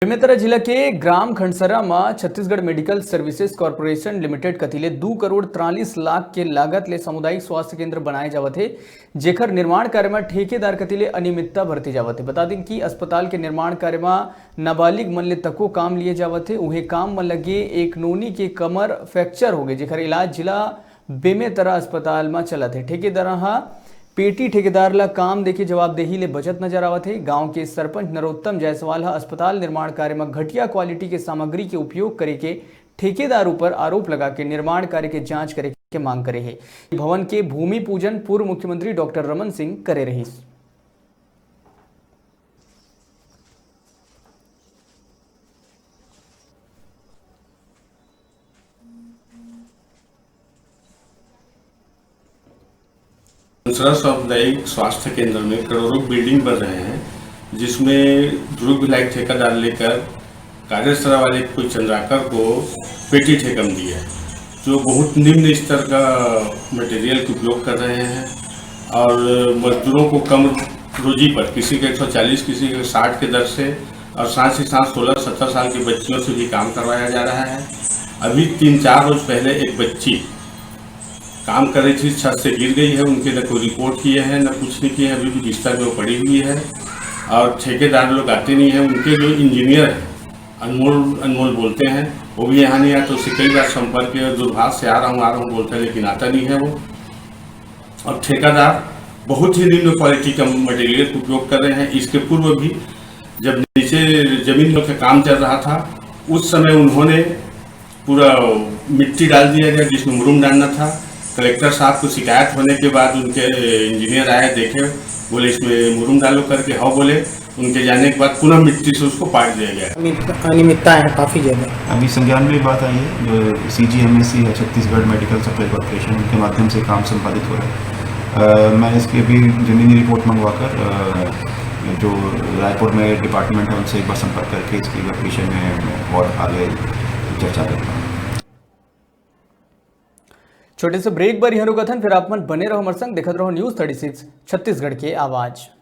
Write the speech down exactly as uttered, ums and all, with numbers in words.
बेमेतरा जिला के ग्राम खंडसरा म Chhattisgarh medical services corporation limited कति ले दू करोड़ तिरालीस लाख के लागत ले सामुदायिक स्वास्थ्य केंद्र बनाए जावत हे, जेकर निर्माण कार्य म ठेकेदार कति ले अनियमितता बरते जावत हे। बता दिन कि अस्पताल के निर्माण कार्य म नाबालिग मन ले तको काम लिए जावत हे। उहें काम म लगे एक नोनी के कमर फ्रैक्चर हो गए, जेकर इलाज जिला बेमेतरा अस्पताल म चलत हे। ठेकेदार ह पेटी ठेकेदार ल काम देके जवाबदेही ले बचत नजर आवत हे। गांव के सरपंच नरोत्तम जायसवाल ह अस्पताल निर्माण कार्य म घटिया क्वालिटी के सामग्री के उपयोग करे के ठेकेदार ऊपर आरोप लगा के निर्माण कार्य के जांच करे के मांग करे हे। भवन के भूमि पूजन पूर्व मुख्यमंत्री डॉक्टर रमन सिंह करे रहिस। दूसरा सामुदायिक स्वास्थ्य केंद्र में करोड़ों बिल्डिंग बन रहे हैं, जिसमें दुर्ग भिलाई ठेकेदार लेकर कारेसरा वाले कोई चंद्राकर को पेटी ठेका में दिया है, जो बहुत निम्न स्तर का मटेरियल का उपयोग कर रहे हैं और मजदूरों को कम रोजी पर, किसी के एक सौ चालीस, किसी के साठ के दर से, और साथ ही साथ सोलह सत्रह साल की बच्चियों से भी काम करवाया जा रहा है। अभी तीन चार रोज पहले एक बच्ची काम कर रही थी, छत से गिर गई है, उनके न कोई रिपोर्ट किए हैं, न कुछ नहीं किए हैं, अभी भी बिस्तर में वो पड़ी हुई है। और ठेकेदार लोग आते नहीं हैं, उनके जो इंजीनियर हैं, अनमोल अनमोल बोलते हैं, वो भी यहाँ नहीं आते। उससे कई बार संपर्क किया, दूरभाष से आ रहा हूँ, आ रहा हूँ बोलते हैं, लेकिन आता नहीं है वो। और ठेकेदार बहुत ही निम्न क्वालिटी का मटेरियल का उपयोग कर रहे हैं। इसके पूर्व भी जब नीचे जमीन का काम चल रहा था, उस समय उन्होंने पूरा मिट्टी डाल दिया गया, जिसमें मुरुम डालना था। कलेक्टर साहब को शिकायत होने के बाद उनके इंजीनियर आए, देखे, बोले, "इसमें मुरुम डालो" करके, "हाँ" बोले। उनके जाने के बाद पुनः मिट्टी से उसको पाट दिया गया। अनियमित-, अनियमितताएं हैं काफ़ी ज़्यादा। अभी संज्ञान में बात आई है, जो सीजीएमएससी है, छत्तीसगढ़ मेडिकल सप्लाई कॉरपोरेशन, उनके माध्यम से काम संपादित हो रहा है। अ, मैं इसके अभी ज़मीनी रिपोर्ट मंगवाकर, अ, जो रायपुर में डिपार्टमेंट है, उनसे एक बार संपर्क करके इसके विषय में और आगे चर्चा करता हूँ। छोटे से ब्रेक बर यहाँ रुकत हन, फिर आप मन बने रहो हमर संग, देखत रहो न्यूज़ थर्टी सिक्स छत्तीसगढ़ के आवाज़।